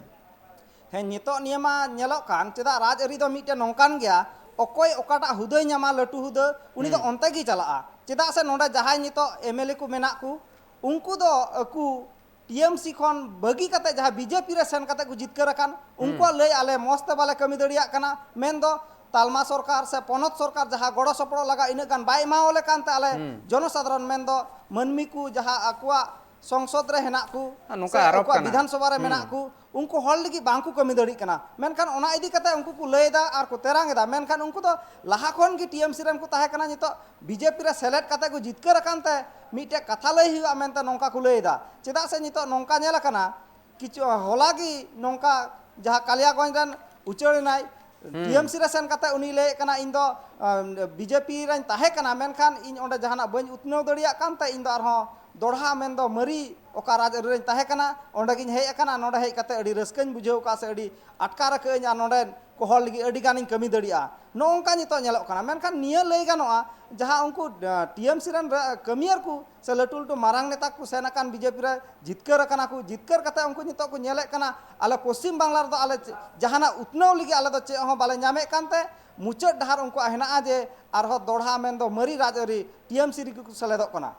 ᱦᱮᱸ, ᱱᱤᱛᱚᱜ ᱱᱤᱭᱟᱹ ᱢᱟ ᱧᱮᱞᱚᱜ ᱠᱟᱱ, ᱪᱮᱫᱟᱜ ᱨᱟᱡᱽᱟᱹᱨᱤ ᱫᱚ ᱢᱤᱫᱴᱮᱱ ᱱᱚᱝᱠᱟᱱ ᱜᱮᱭᱟ, ᱚᱠᱚᱭ ᱚᱠᱟᱴᱟᱜ ᱦᱩᱫᱟᱹᱭ ᱧᱟᱢᱟ, ᱞᱟᱹᱴᱩ ᱦᱩᱫᱟᱹ, ᱩᱱᱤ ᱫᱚ ᱦᱩᱸ᱾ ᱚᱱᱛᱮ ᱜᱮ ᱪᱟᱞᱟᱜᱼᱟ᱾ ᱪᱮᱫᱟᱜ ᱥᱮ ᱱᱚᱰᱮ ᱡᱟᱦᱟᱸᱭ ᱱᱤᱛᱚᱜ ᱮᱢᱮᱞᱮ ᱠᱚ ᱢᱮᱱᱟᱜ ᱠᱚ, ᱩᱱᱠᱩ ᱫᱚ ᱟᱠᱚ ᱴᱤᱮᱢᱥᱤ ᱠᱷᱚᱱ ᱵᱟᱹᱜᱤ ᱠᱟᱛᱮ ᱡᱟᱦᱟᱸ ᱵᱤᱡᱮᱯᱤ ᱨᱮ ᱥᱮᱱ ᱠᱟᱛᱮ ᱠᱚ ᱡᱤᱛᱠᱟᱹᱨ ᱟᱠᱟᱱ, ᱩᱱᱠᱩᱣᱟᱜ ᱦᱩᱸ᱾ ᱞᱟᱹᱭ ᱟᱞᱮ ᱢᱚᱸᱡᱽ ᱛᱮ ᱵᱟᱞᱮ ᱠᱟᱹᱢᱤ ᱫᱟᱲᱮᱭᱟᱜ ᱠᱟᱱᱟ, ᱢᱮᱱᱫᱚ ᱛᱟᱞᱢᱟ ᱥᱚᱨᱠᱟᱨ ᱥᱮ ᱯᱚᱱᱚᱛ ᱥᱚᱨᱠᱟᱨ ᱡᱟᱦᱟᱸ ᱜᱚᱲᱚ ᱥᱚᱯᱚᱦᱚᱫ ᱞᱟᱜᱟᱜ, ᱤᱱᱟᱹᱜ ᱜᱟᱱ ᱵᱟᱭ ᱮᱢᱟᱣᱟᱞᱮ ᱠᱟᱱᱛᱮ ᱟᱞᱮ ᱦᱩᱸ᱾ ᱡᱚᱱᱚᱥᱟᱫᱷᱟᱨᱚᱱ ᱢᱮᱱᱫᱚ ᱢᱟᱹᱱᱢᱤ ᱠᱚ ᱡᱟᱦᱟᱸ ᱟᱠᱚᱣᱟᱜ ᱥᱚᱝᱥᱚᱫ ᱨᱮ ᱦᱮᱱᱟᱜ ᱠᱚ, ᱟᱨ ᱱᱚᱝᱠᱟ ᱥᱮ ᱟᱨᱚᱯ ᱟᱠᱚᱣᱟᱜ ᱠᱟᱱᱟ᱾ ᱵᱤᱫᱷᱟᱱ ᱥᱚᱵᱷᱟ ᱨᱮ ᱦᱩᱸ᱾ ᱢᱮᱱᱟᱜ ᱠᱚ, ᱩᱱᱠᱩ ᱦᱚᱲ ᱞᱟᱹᱜᱤᱫ ᱵᱟᱝ ᱠᱚ ᱠᱟᱹᱢᱤ ᱫᱟᱲᱮᱭᱟᱜ ᱠᱟᱱᱟ᱾ ᱢᱮᱱᱠᱷᱟᱱ ᱚᱱᱟ ᱤᱫᱤ ᱠᱟᱛᱮ ᱩᱱᱠᱩ ᱠᱚ ᱞᱟᱹᱭ ᱮᱫᱟ ᱟᱨ ᱠᱚ ᱛᱮᱨᱟᱝ ᱮᱫᱟ, ᱢᱮᱱᱠᱷᱟᱱ ᱩᱱᱠᱩ ᱫᱚ ᱞᱟᱦᱟ ᱠᱷᱚᱱ ᱜᱮ ᱴᱤᱮᱢᱥᱤ ᱨᱮᱱ ᱠᱚ ᱛᱟᱦᱮᱸ ᱠᱟᱱᱟ, ᱱᱤᱛᱚᱜ ᱵᱤᱡᱮᱯᱤ ᱨᱮ ᱥᱮᱞᱮᱫ ᱠᱟᱛᱮ ᱠᱚ ᱡᱤᱛᱠᱟᱹᱨ ᱟᱠᱟᱱ ᱛᱮ ᱢᱤᱫᱴᱮᱡ ᱠᱟᱛᱷᱟ ᱞᱟᱹᱭ ᱦᱩᱭᱩᱜᱼᱟ ᱢᱮᱱᱛᱮ ᱱᱚᱝᱠᱟ ᱠᱚ ᱞᱟᱹᱭ ᱮᱫᱟ᱾ ᱪᱮᱫᱟᱜ ᱥᱮ ᱱᱤᱛᱚᱜ ᱱᱚᱝᱠᱟ ᱧᱮᱞ ᱟᱠᱟᱱᱟ, ᱠᱤᱪᱷᱩ ᱦᱚᱞᱟ ᱜᱮ ᱱᱚᱝᱠᱟ ᱡᱟᱦᱟᱸ ᱠᱟᱞᱤᱭᱟᱜᱚᱸᱡᱽ ᱨᱮᱱ ᱩᱪᱟᱹᱲ ᱮᱱᱟᱭ, ᱦᱩᱸ᱾ ᱴᱤᱮᱢᱥᱤ ᱨᱮ ᱥᱮᱱ ᱠᱟᱛᱮ ᱩᱱᱤ ᱞᱟᱹᱭᱮᱫ ᱠᱟᱱᱟ, "ᱤᱧ ᱫᱚ, ᱟᱢ, ᱵᱤᱡᱮᱯᱤ ᱨᱮᱧ ᱛᱟᱦᱮᱸ ᱠᱟᱱᱟ, ᱢᱮᱱᱠᱷᱟᱱ ᱤᱧ ᱚᱸᱰᱮ ᱡᱟᱦᱟᱱᱟᱜ ᱵᱟᱹᱧ ᱩᱛᱱᱟᱹᱣ ᱫᱟᱲᱮᱭᱟᱜ ᱠᱟᱱ ᱛᱮ ᱤᱧ ᱫᱚ ᱟᱨᱦᱚᱸ ᱫᱚᱲᱦᱟ ᱢᱮᱱᱫᱚ ᱢᱟᱹᱨᱤ ᱚᱠᱟ ᱨᱟᱡᱽ ᱟᱹᱨᱤ ᱨᱮᱧ ᱛᱟᱦᱮᱸ ᱠᱟᱱᱟ, ᱚᱸᱰᱮ ᱜᱤᱧ ᱦᱮᱡ ᱟᱠᱟᱱᱟ, ᱱᱚᱸᱰᱮ ᱦᱮᱡ ᱠᱟᱛᱮ ᱟᱹᱰᱤ ᱨᱟᱹᱥᱠᱟᱹᱧ ᱵᱩᱡᱷᱟᱹᱣ ᱠᱟᱜᱼᱟ ᱥᱮ ᱟᱹᱰᱤ ᱟᱴᱠᱟᱨ ᱟᱠᱟᱫᱟᱹᱧ ᱟᱨ ᱱᱚᱸᱰᱮ ᱠᱚ ᱦᱚᱲ ᱞᱟᱹᱜᱤᱫ ᱟᱹᱰᱤ ᱜᱟᱱᱤᱧ ᱠᱟᱹᱢᱤ ᱫᱟᱲᱮᱭᱟᱜᱼᱟ", ᱱᱚᱜᱼᱚ ᱱᱚᱝᱠᱟ ᱱᱤᱛᱚᱜ ᱧᱮᱞᱚᱜ ᱠᱟᱱᱟ᱾ ᱢᱮᱱᱠᱷᱟᱱ ᱱᱤᱭᱟᱹ ᱞᱟᱹᱭ ᱜᱟᱱᱚᱜᱼᱟ, ᱡᱟᱦᱟᱸ ᱩᱱᱠᱩ, ᱟᱸ, ᱴᱤᱮᱢᱥᱤ ᱨᱮᱱ ᱨᱟ-, ᱠᱟᱹᱢᱤᱭᱟᱹ ᱠᱚ ᱥᱮ ᱞᱟᱹᱴᱩ ᱞᱟᱹᱴᱩ ᱢᱟᱨᱟᱝ ᱱᱮᱛᱟ ᱠᱚ ᱥᱮᱱ ᱟᱠᱟᱱ ᱵᱤᱡᱮᱯᱤ ᱨᱮ, ᱡᱤᱛᱠᱟᱹᱨ ᱟᱠᱟᱱᱟ ᱠᱚ, ᱡᱤᱛᱠᱟᱹᱨ ᱠᱟᱛᱮ ᱩᱱᱠᱩ ᱱᱤᱛᱚᱜ ᱠᱚ ᱧᱮᱞᱮᱫ ᱠᱟᱱᱟ, ᱟᱞᱮ ᱯᱚᱥᱪᱤᱢ ᱵᱟᱝᱞᱟ ᱨᱮᱫᱚ ᱟᱞᱮ ᱪᱮ-, ᱡᱟᱦᱟᱱᱟᱜ ᱩᱛᱱᱟᱹᱣ ᱞᱟᱹᱜᱤᱫ ᱟᱞᱮ ᱫᱚ ᱪᱮᱫ ᱦᱚᱸ ᱵᱟᱞᱮ ᱧᱟᱢᱮᱫ ᱠᱟᱱᱛᱮ, ᱢᱩᱪᱟᱹᱫ ᱰᱟᱦᱟᱨ ᱩᱱᱠᱩᱣᱟᱜ ᱦᱮᱱᱟᱜᱼᱟ ᱡᱮ ᱟᱨᱦᱚᱸ ᱫᱚᱲᱦᱟ ᱢᱮᱱᱫᱚ ᱢᱟᱹᱨᱤ ᱨᱟᱡᱽᱟᱹᱨᱤ ᱴᱤᱮᱢᱥᱤ ᱨᱮᱜᱮ ᱠᱚ ᱥᱮᱞᱮᱫᱚᱜ ᱠᱟᱱᱟ᱾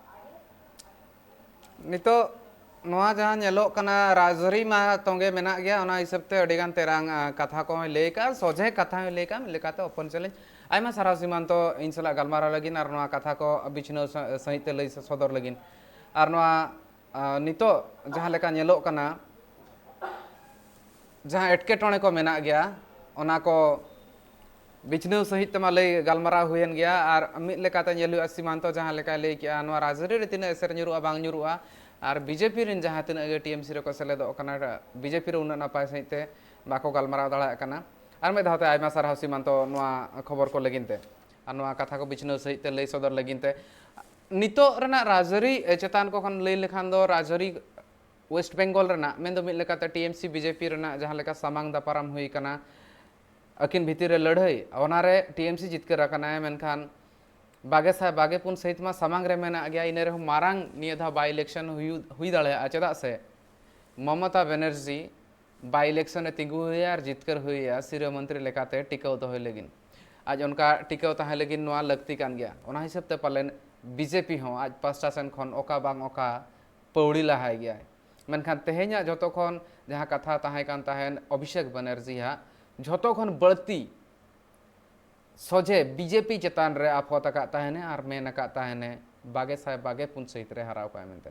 ᱱᱤᱛᱚᱜ ᱱᱚᱣᱟ ᱡᱟᱦᱟᱸ ᱧᱮᱞᱚᱜ ᱠᱟᱱᱟ, ᱨᱟᱡᱽᱟᱹᱨᱤ ᱢᱟ ᱛᱚᱸᱜᱮ ᱢᱮᱱᱟᱜ ᱜᱮᱭᱟ, ᱚᱱᱟ ᱦᱤᱥᱟᱹᱵ ᱛᱮ ᱟᱹᱰᱤ ᱜᱟᱱ ᱛᱮᱨᱟᱝ, ᱟ, ᱠᱟᱛᱷᱟ ᱠᱚᱦᱚᱸᱭ ᱞᱟᱹᱭ ᱠᱟᱜᱼᱟ, ᱥᱚᱡᱷᱮ ᱠᱟᱛᱷᱟ ᱦᱚᱸᱭ ᱞᱟᱹᱭ ᱠᱟᱜᱼᱟ, ᱢᱤᱫ ᱞᱮᱠᱟᱛᱮ open challenge᱾ ᱟᱭᱢᱟ ᱥᱟᱨᱦᱟᱣ ᱥᱤᱢᱟᱱᱛᱚ, ᱤᱧ ᱥᱟᱞᱟᱜ ᱜᱟᱞᱢᱟᱨᱟᱣ ᱞᱟᱹᱜᱤᱫ ᱟᱨ ᱱᱚᱣᱟ ᱠᱟᱛᱷᱟ ᱠᱚ ᱵᱤᱪᱷᱱᱟᱹᱣ ᱥᱟ-, ᱥᱟᱺᱦᱤᱡ ᱛᱮ ᱞᱟᱹᱭ ᱥᱚᱫᱚᱨ ᱞᱟᱹᱜᱤᱫ᱾ ᱟᱨ ᱱᱚᱣᱟ, ᱟ, ᱱᱤᱛᱚᱜ ᱡᱟᱦᱟᱸ ᱞᱮᱠᱟ ᱧᱮᱞᱚᱜ ᱠᱟᱱᱟ, ᱡᱟᱦᱟᱸ ᱮᱴᱠᱮᱴᱚᱬᱮ ᱠᱚ ᱢᱮᱱᱟᱜ ᱜᱮᱭᱟ, ᱚᱱᱟ ᱠᱚ ᱵᱤᱪᱷᱱᱟᱹᱣ ᱥᱟᱺᱦᱤᱡ ᱛᱮᱢᱟ ᱞᱟᱹᱭ ᱜᱟᱞᱢᱟᱨᱟᱣ ᱦᱩᱭᱮᱱ ᱜᱮᱭᱟ᱾ ᱟᱨ ᱢᱤᱫ ᱞᱮᱠᱟᱛᱮ ᱧᱮᱞ ᱦᱩᱭᱩᱜᱼᱟ, ᱥᱤᱢᱟᱱᱛᱚ ᱡᱟᱦᱟᱸ ᱞᱮᱠᱟᱭ ᱞᱟᱹᱭ ᱠᱮᱜᱼᱟ, ᱱᱚᱣᱟ ᱨᱟᱡᱽᱟᱹᱨᱤ ᱨᱮ ᱛᱤᱱᱟᱹᱜ ᱮᱥᱮᱨ ᱧᱩᱨᱩᱜᱼᱟ ᱵᱟᱝ ᱧᱩᱨᱩᱜᱼᱟ, ᱟᱨ ᱵᱤᱡᱮᱯᱤ ᱨᱮᱱ ᱡᱟᱦᱟᱸ ᱛᱤᱱᱟᱹᱜ ᱜᱮ ᱴᱤ ᱮᱢ ᱥᱤ ᱨᱮᱠᱚ ᱥᱮᱞᱮᱫᱚᱜ ᱠᱟᱱᱟ, ᱵᱤᱡᱮᱯᱤ ᱨᱮ ᱩᱱᱟᱹᱜ ᱱᱟᱯᱟᱭ ᱥᱟᱺᱦᱤᱡ ᱛᱮ ᱵᱟᱠᱚ ᱜᱟᱞᱢᱟᱨᱟᱣ ᱫᱟᱲᱮᱭᱟᱜ ᱠᱟᱱᱟ᱾ ᱟᱨ ᱢᱤᱫ ᱫᱷᱟᱣ ᱛᱮ ᱟᱭᱢᱟ ᱥᱟᱨᱦᱟᱣ ᱥᱤᱢᱟᱱᱛᱚ, ᱱᱚᱣᱟ ᱠᱷᱚᱵᱚᱨ ᱠᱚ ᱞᱟᱹᱜᱤᱫ ᱛᱮ ᱟᱨ ᱱᱚᱣᱟ ᱠᱟᱛᱷᱟ ᱠᱚ ᱵᱤᱪᱷᱱᱟᱹᱣ ᱥᱟᱺᱦᱤᱡ ᱛᱮ ᱞᱟᱹᱭ ᱥᱚᱫᱚᱨ ᱞᱟᱹᱜᱤᱫ ᱛᱮ᱾ ᱱᱤᱛᱚᱜ ᱨᱮᱱᱟᱜ ᱨᱟᱡᱽᱟᱹᱨᱤ ᱪᱮᱛᱟᱱ ᱠᱚ ᱠᱷᱚᱱ ᱞᱟᱹᱭ ᱞᱮᱠᱷᱟᱱ ᱫᱚ, ᱨᱟᱡᱽᱟᱹᱨᱤ ᱳᱭᱮᱥᱴ ᱵᱮᱝᱜᱚᱞ ᱨᱮᱱᱟᱜ, ᱢᱮᱱᱫᱚ ᱢᱤᱫ ᱞᱮᱠᱟᱛᱮ T M C B J P ᱨᱮᱱᱟᱜ ᱡᱟᱦᱟᱸ ᱞᱮᱠᱟ ᱥᱟᱢᱟᱝ ᱫᱟᱯᱟᱨᱟᱢ ᱦᱩᱭ ᱠᱟᱱᱟ, ᱟᱹᱠᱤᱱ ᱵᱷᱤᱛᱤᱨ ᱨᱮ ᱞᱟᱹᱲᱦᱟᱹᱭ, ᱚᱱᱟᱨᱮ ᱴᱤ ᱮᱢ ᱥᱤ ᱡᱤᱛᱠᱟᱹᱨ ᱟᱠᱟᱱᱟᱭ, ᱢᱮᱱᱠᱷᱟᱱ ᱵᱟᱜᱮ ᱥᱟᱭ ᱵᱟᱜᱮ ᱯᱩᱱ ᱥᱟᱹᱦᱤᱛ ᱢᱟ ᱥᱟᱢᱟᱝ ᱨᱮ ᱢᱮᱱᱟᱜ ᱜᱮᱭᱟ᱾ ᱤᱱᱟᱹ ᱨᱮᱦᱚᱸ ᱢᱟᱨᱟᱝ ᱱᱤᱭᱟᱹ ᱫᱷᱟᱣ by election ᱦᱩᱭᱩᱜ, ᱦᱩᱭ ᱫᱟᱲᱮᱭᱟᱜᱼᱟ, ᱪᱮᱫᱟᱜ ᱥᱮ ᱢᱚᱢᱚᱛᱟ ᱵᱮᱱᱟᱨᱡᱤ by election ᱨᱮ ᱛᱤᱸᱜᱩ ᱦᱩᱭᱩᱜᱼᱟ ᱟᱨ ᱡᱤᱛᱠᱟᱹᱨ ᱦᱩᱭᱩᱜᱼᱟ ᱥᱤᱨᱟᱹ ᱢᱚᱱᱛᱨᱤ ᱞᱮᱠᱟᱛᱮ ᱴᱤᱠᱟᱹᱣ ᱫᱚᱦᱚᱭ ᱞᱟᱹᱜᱤᱫ᱾ ᱟᱡ ᱚᱱᱠᱟ ᱴᱤᱠᱟᱹᱣ ᱛᱟᱦᱮᱸ ᱞᱟᱹᱜᱤᱫ ᱱᱚᱣᱟ ᱞᱟᱹᱠᱛᱤ ᱠᱟᱱ ᱜᱮᱭᱟ᱾ ᱚᱱᱟ ᱦᱤᱥᱟᱹᱵ ᱛᱮ ᱯᱟᱞᱮᱱ ᱵᱤ ᱡᱮ ᱯᱤ ᱦᱚᱸ ᱟᱡ ᱯᱟᱥᱴᱟ ᱥᱮᱱ ᱠᱷᱚᱱ ᱚᱠᱟ ᱵᱟᱝ ᱚᱠᱟ ᱯᱟᱹᱣᱲᱤ ᱞᱟᱦᱟᱭ ᱜᱮᱭᱟᱭ᱾ ᱢᱮᱱᱠᱷᱟᱱ ᱛᱮᱦᱮᱧᱟᱜ ᱡᱷᱚᱛᱚ ᱠᱷᱚᱱ ᱡᱟᱦᱟᱸ ᱠᱟᱛᱷᱟ ᱛᱟᱦᱮᱸ ᱠᱟᱱ ᱛᱟᱦᱮᱸᱫ ᱚᱵᱷᱤᱥᱮᱠ ᱵᱟᱱᱟᱨᱡᱤ ᱦᱟᱸᱜ, ᱡᱷᱚᱛᱚ ᱠᱷᱚᱱ ᱵᱟᱹᱲᱛᱤ ᱥᱚᱡᱷᱮ ᱵᱤ ᱡᱮ ᱯᱤ ᱪᱮᱛᱟᱱ ᱨᱮ ᱟᱯᱷᱚᱛ ᱟᱠᱟᱫ ᱛᱟᱦᱮᱱᱮ ᱟᱨ ᱢᱮᱱ ᱟᱠᱟᱫ ᱛᱟᱦᱮᱱᱮ, ᱵᱟᱜᱮ ᱥᱟᱭ ᱵᱟᱜᱮ ᱯᱩᱱ ᱥᱟᱹᱦᱤᱛ ᱨᱮ ᱦᱟᱨᱟᱣ ᱠᱟᱜᱼᱟᱭ ᱢᱮᱱᱛᱮ᱾